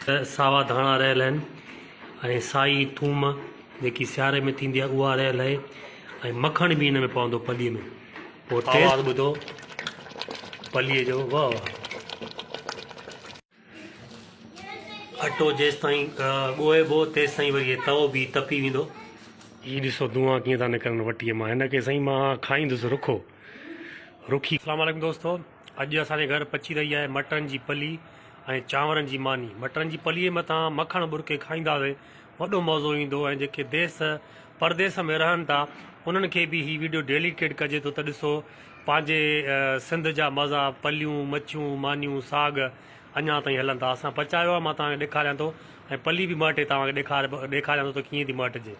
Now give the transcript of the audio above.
ساوا ڌاڻا رهيل آهن ۽ سائي ٿوم جيڪي سياري ۾ ٿيندي آهي اها رهيل آهي ۽ مکڻ به ان ۾ پوندو پلي ۾ پوء آواز ٻڌو پلي جو واهه واهه. اٽو جيستائين ڳوهبو تيستائين وري هي تئو به تپي ويندو. هي ڏسو دونهان ڪيئن ٿا نڪرن وٽيء مان هن کي سائين مان کائيندس رکو رکي. اسلام عليڪم دوستو اڄ اسان جي گهر پچي رهي آهي مٽرن جي پلي ۽ چانورن جي ماني مٽرن جي پلي مٿان مکڻ ٻرڪي کائينداسين وڏو مزو ايندو ۽ جيڪي ديس پرديس ۾ رهن ٿا انهن کي به هي ويڊيو ڊيليڪيٽ ڪجي ٿو ته ڏسو پنهنجي سنڌ جا مزا پليون مڇيون مانيون ساڳ اڃا تائين هلن ٿا اسان پچايو آهي مان توهان کي ڏيکاريان ٿو ۽ پلي به مهٽي توهان کي ڏيکاريان ٿو ته ڪيئن ٿي مهٽجي.